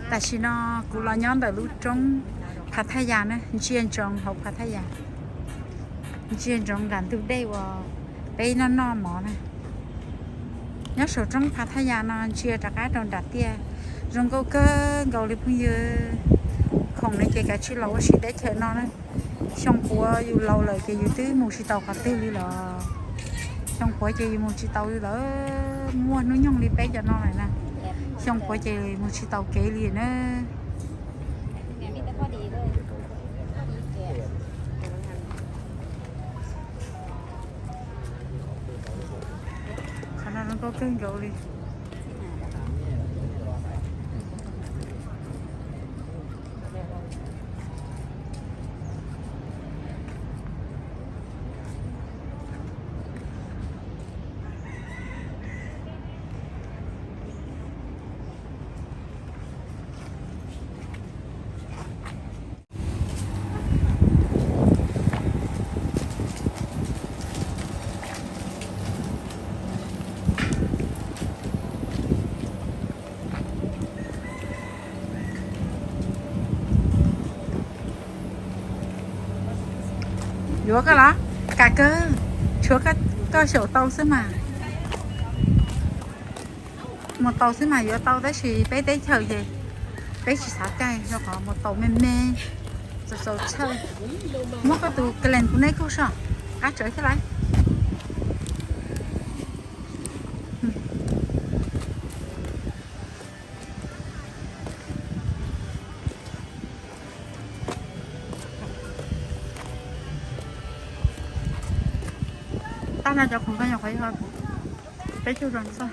Tam sim no kuv los nyob ntawm lub roob Phav Thaj Yas na, ntsia ntsoov hauv Phav Thaj Yas, ntsia ntsoov nram ntug dej uas peb noj noj mov na. Nyob saum roob Phav Thaj Yas no ntsia rov qab rau nram tiaj, zoo nkauj kawg nkaus li phooj ywg. Khoom no ces kav tsij los ua si teb chaws no na. Xyoo puav yus laus lawm ces yus twb mus tsis tau qhov twg li lawm. Xyoo puav ces yus mus tsis tau li lawm, muaj hnub nyoog li peb cov no lawm na. Xyoo puav ces mus tsis tau kev li na. Qhov no zoo nkauj kawg nkaus li. Yuav koj los? Kam kawg, tshuav koj xyaum tau xwb mas. Mus tau xwb mas yuav tau tab sis peb teb chaws ces peb tsis xav caij rau qhov mus tau me me, txaus txaus txhawj. Muab koj tus kalees kuv neb kaug soj, qab tsawv thiab lauj. Tab no cov khoom koj nyuam qhuav yog peb caug zog xwb.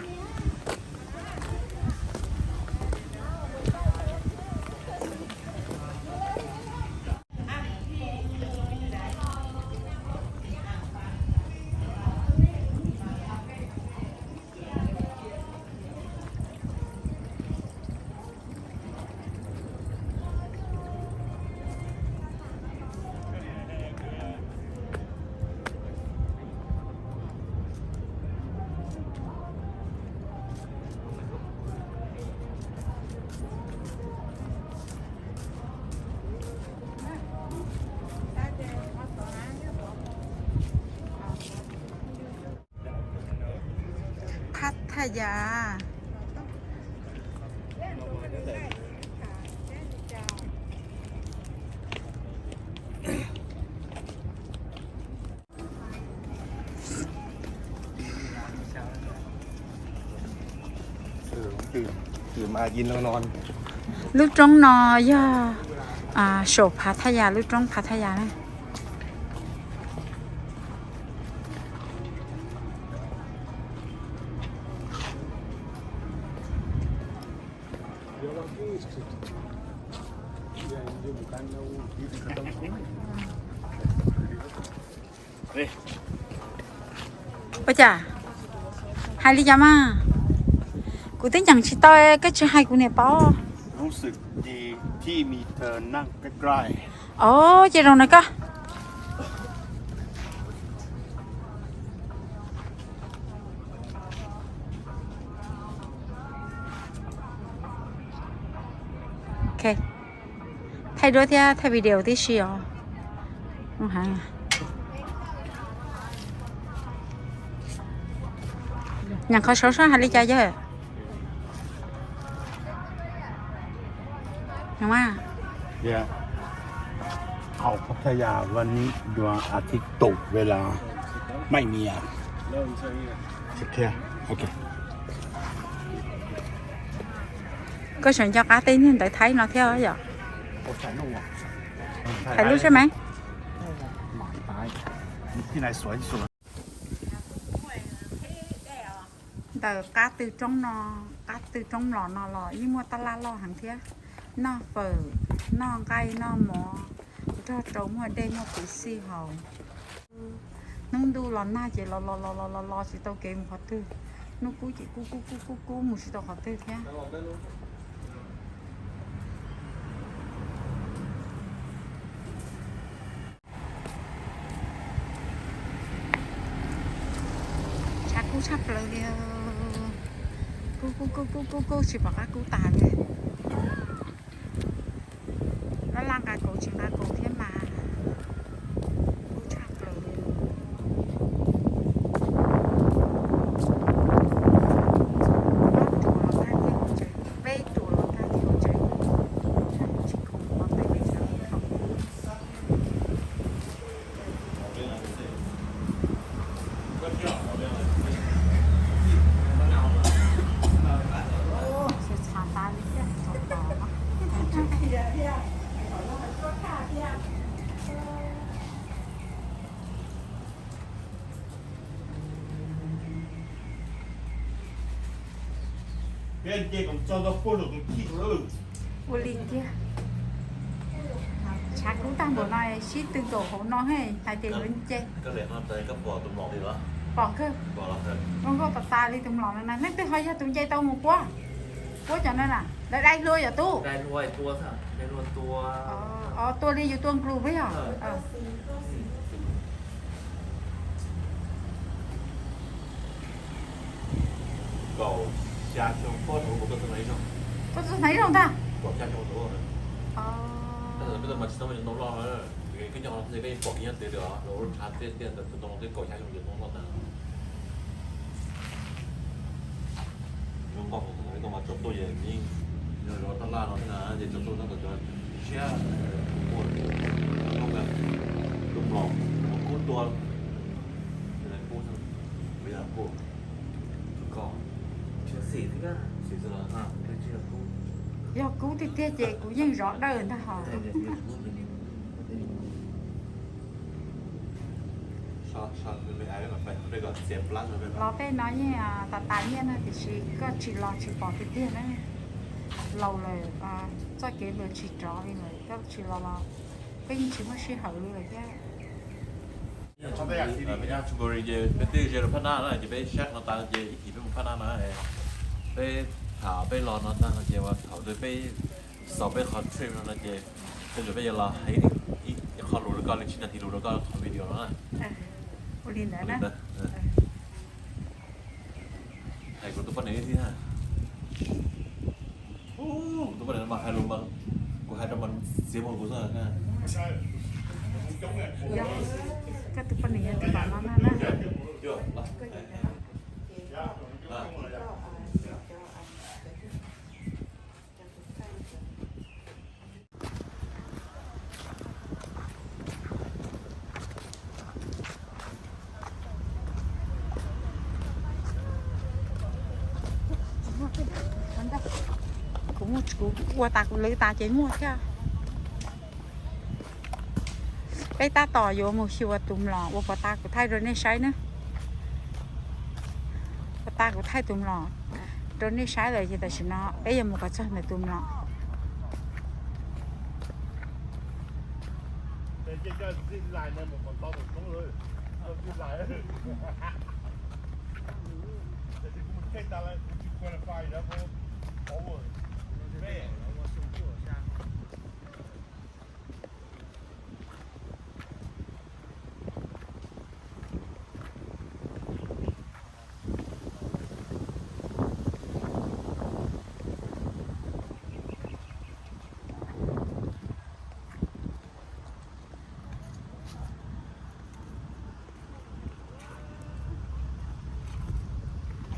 Phab Thaj Yas. Lub roob no yog saum Phav Thaj Yas, lub roob Phav Thaj Yas na. Ua cas? Hais li cas mas? Kuv twb nyeem tsis tau, koj tsis hais kuv niam paub. Os, ces zaum no koj. Ok. Thaij duab thiab thaij video tib si os. Nyeem qhov saud saib hais li cas yawg. Hauv Phav Thaj Yasวันหยุดอาทิตย์ตกเวลาไม่มีอ่ะ Koj tseem nco qab tej niag ntawv Thaib no thiab yom? Hais lub seb mas. Ntawm qab tw roob no, qab tw roob los no los yeej muaj tab laj loj heev thiab. Noj fawm, noj nqaij noj mov, nrog rau muaj dej muaj kev xij haus. Hnub ntuj los nag ces los los los los los los tsis tau kev mus qhov twg. Hnub kub ces kub kub kub kub kub mus tsis tau qhov twg thiab. Tshav kub tshaj plaws li. Kub kub kub kub kub kub tsis pom qab kub tas li. Laj laj nqa kaus tsis nqa kaus thiab mas kub tshaj plaws li. Ob ruam los tag thiab tsev, peb ruam los tag thiab tsev, tsis khoom ua tej li sawv daws. Txhav txhav tas li thiab. Ua li tiag. Tshav kub tag npaum no sib tw nkaum hauv no hais tias yuav nce. Pom kawg. Zoo nkauj tas tas li tus mlom no na. Leej twg ho yog tus nce tau mus puab? Puab cov no na, lawv dai hlua yom tub? Tua li yus tua nklus puab yog? Kaum xya xyoo, koj tuaj txog hnav ib zaug ntag. Kaum xya xyoo tus. Peb tuaj mas tsis tau muaj ntoo loj, koj nyob qhov no koj yeej pom kiag nyob twg li os, lawv ua tshav tiaj tiaj ntawd tus ntoo twb kaum xya xyoo ces ntoo loj tag. Zoo nkauj, peb tuaj mas tsaus ntuj ces yeej yog zov taj laj no thiab na, ces tsaus ntuj tab tom cov siab muaj tus mlom kub tua. Yog kub tiag tiag ces kuv yeej zov dawj ntag hos. Los tej no yeej tas tas nyiaj no tiam sis koj tsis los tsis pom tiag tiag na. Laus lawm, txoj kev ntawd tsis rov li lawm, koj tsis los los peb yeej tsis muaj sij hawm li lawm thiab. Peb nyob Chonburi ces peb twb ze rau Phab Nab na, ces peb sab no tas ces ib chim peb mus Phab Nab na. Peb tham peb los no tag no ces thaum twg peb xaus peb qhov trip no no ces tej zaum peb yuav los hais ib qho lus rau koj li tsib nas this lus rau koj qhov video no na. Ua li ntawd na. Hais kuv tus poj niam ib thiab. Kuv tus poj niam mas hais lus mas kuv hais rau mas txiav muag kuv xwb. Koj tus poj niam yog tus pom no na. Kuv muaj, kuv ua tas kuv lwv tas ces muaj thiab. Peb tab tom yuav mus xyuas tus mlom uas puas tas kuv thaij rau nej saib na. Puas tas kuv thaij tus mlom rau nej saib lawm ces tam sim no peb yuav mus kom txog ntawm tus mlom.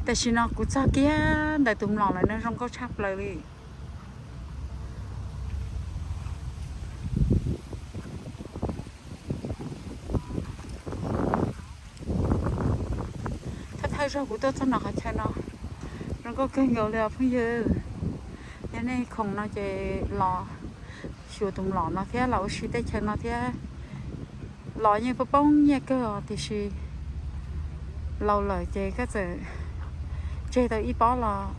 Tam sim no kuv txog kiag ntawm tus mlom lawm no, zoo nkauj tshaj plaws li. Thawj thawj zaug kuv tuaj txog nram qhov chaw no, zoo nkauj kawg nkaus li os phooj ywg. Yog nej khoom no ces los xyuas tus mlom no thiab los ua si tej chaw no thiab. Los yeej poob poob nyiaj kawg os, tiam sis laus lawm ces koj txawm tseg tau ib pob los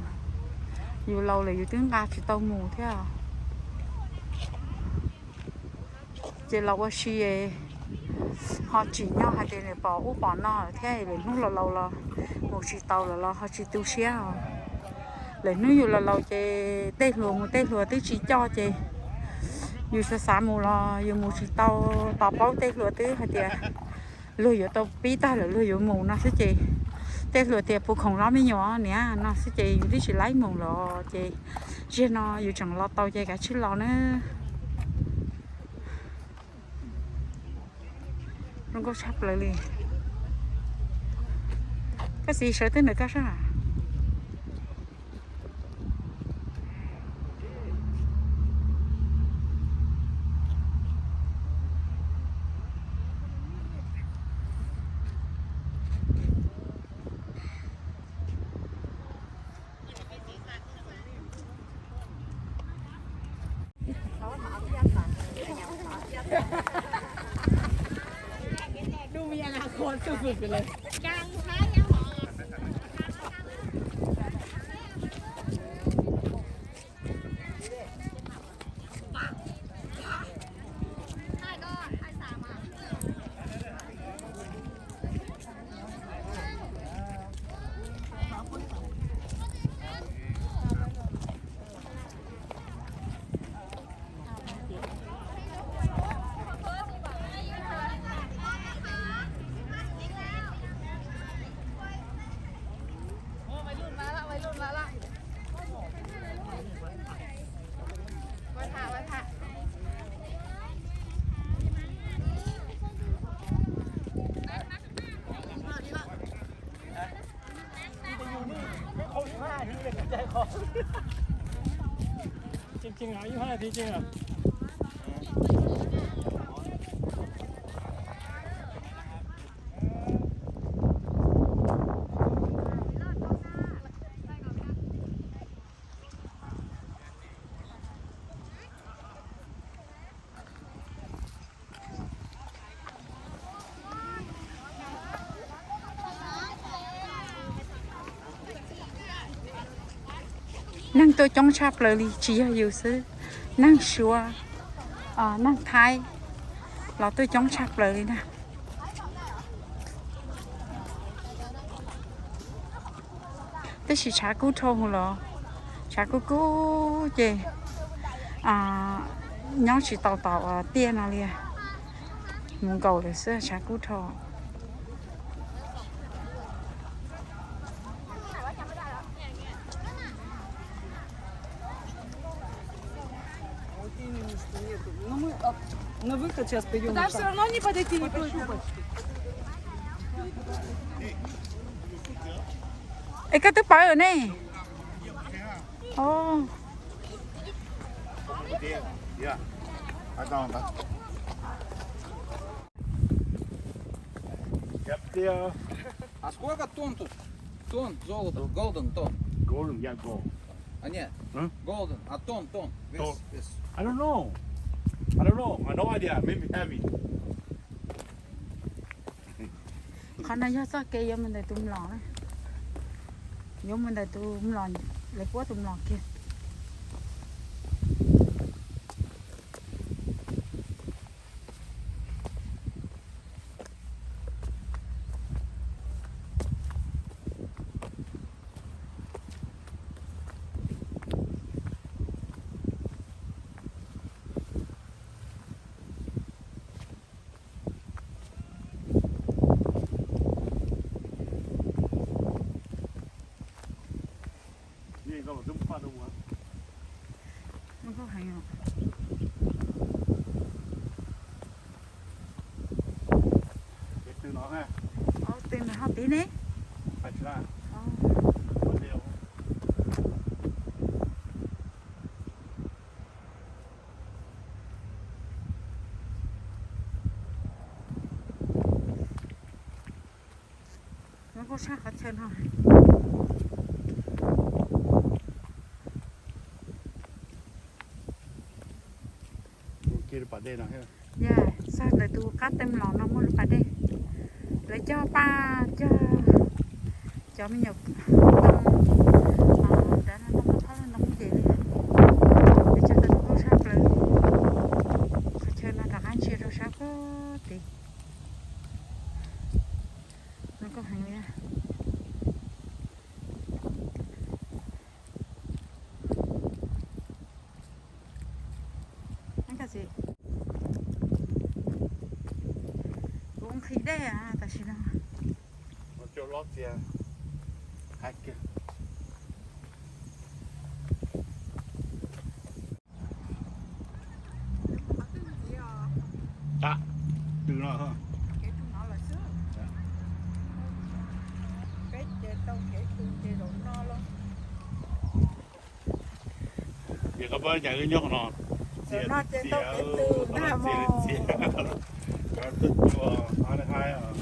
yus laus lawm yus twb nqa tsis tau mus thiab. Ces los ua si ho tsim nyog hais tias nws pom ub pom no thiab lwm hnub los laus los mus tsis tau lawm los ho tsis tu siab os. Lwm hnub yus los laus ces tej hluas mus tej hluas twb tsis coj ces yus xav xav mus los yus mus tsis tau, tos paub tej hluas twb hais tias luag yuav tau pib tag lawm luag yuav mus no xwb ces Tej hluas tias puas khoom los me nyuam niam no xwb ces yus twb tsis laib mus los ces ziag no yus tseem los tau ces kav tsij los na. Zoo nkauj tshaj plaws li. Koj txiv sawv twb ntawm koj sab. Neeg tuaj coob tshaj plaws li, tsis yog yus xwb, neeg Suav, neeg Thaib los tuaj coob tshaj plaws li na. Tab sis tshav kub dhau los, tshav kub kub ces nyob tsis tau tom tiaj no li, mus nkaus lawm xwb, tshav kub dhau. Es koj twb pawv ne? А сколько тонн тут? Тонн золота, golden тонн. Golden, yeah, gold. А нет, golden, а тонн, тонн. Вес, вес. I don't know. I don't know. I no idea. Maybe heavy. Qhov no yog txoj kev yuav mus ntawm tus mlom, yuav mus ntawm tus mlom, lawv puab tus mlom kiag. Twg no ho tid ne? Zoo nkauj tshaj qhov chaw no. Yog txog ntawm tus qab tej mlom no muaj lub pas dej, lawv cog paj cog cov me nyuam ntoo, cov ntoo thab ntoo ces li. Peb cog tau zoo nkauj tshaj plaws. Qhov chaw no rov qab ntsia rau sab puag tid. Zoo nkauj heev li. Kuv nqhis dej tam sim no. Tag, tw no. Peb ces tau kev tw ces zaum no los. Ces koj pab cas wb nyob qhov no. Zaum no ces tau kev tw ntag mog. Txias, txias, txias. Tuaj cuag haib haib os.